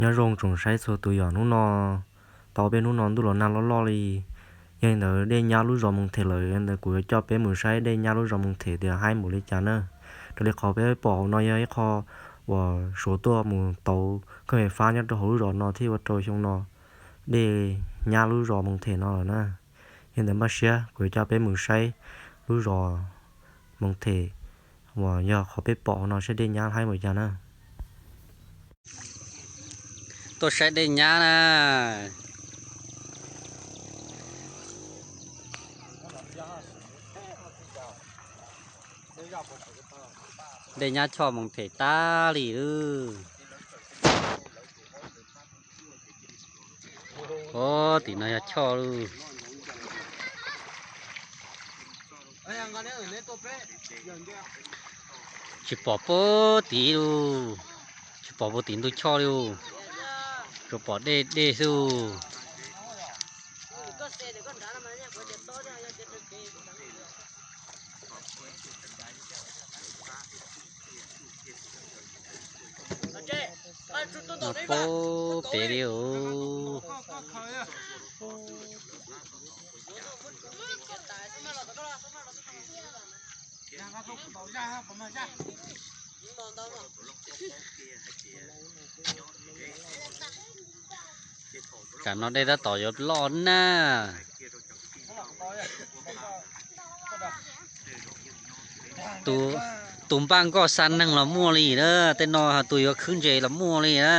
Nyob zoo tsoom saib txhua tus, yog hnub no tau peb hnub no ntuj los nag loj loj li. Yog li ntawd dej nyab lub zos Moos Them lawm, yog li ntawd kuv yuav coj peb mus saib dej nyab lub zos Moos Them tias haib npaum li cas na. Raws li qhov peb pom hauv no yog ib qho uas Suav tuaj mus tauv kheej fais fab nyob rau hauv lub zos no thiaj ua rau xyoo no dej nyab lub zos Moos Them no lawm na. Yog li ntawd npaj siab kuv yuav coj peb mus saib lub zos Moos Them uas yog qhov peb pom hauv no saib dej nyab haib npaum li cas na. Tuaj saib dej nyab na. Dej nyab choj Moos Them tag li lawm. Tim no yog choj lawm. Tsis pom puag tim lawm. Tsis pom puag tim ntug choj li lawm. Tsuas pom dej dej xwb. Puag pem li os. Tam no dej tab tom yuav loj na. Tus npaj nkoj xa neeg los muaj li na, tej no tus yuav khwb ntses los muaj li na.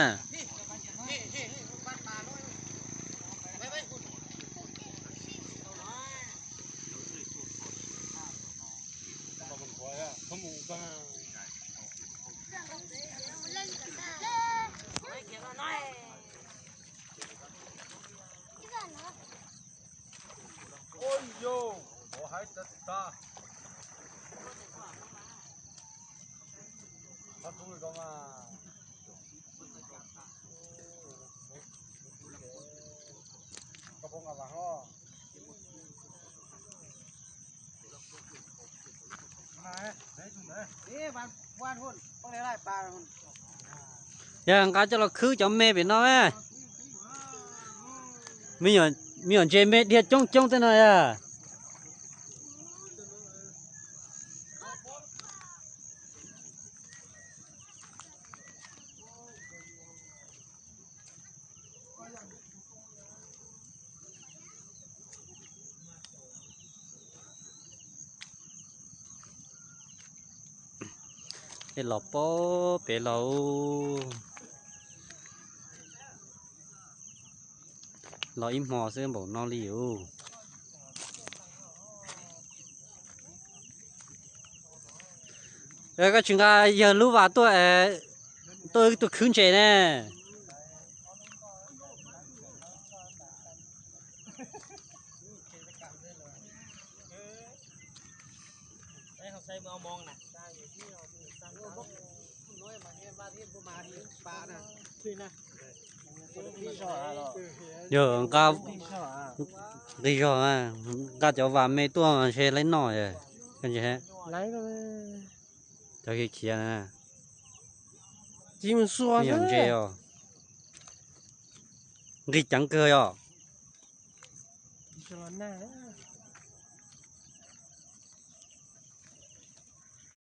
Yog nqa coj los khwb cov me pem no. Me nyuam ntses me dhia coob coob tej no yog. Los puag pem los, los ib hmo xwb npaum no li os. Koj tsis nqa yawg lub vas tuaj, tuaj wb tuaj khwb ntses ne. Yog nqis zog, nqa cov vas me tuaj ntshe lawv noj. Cov khiav khiav na. Nqis ceev kawg os.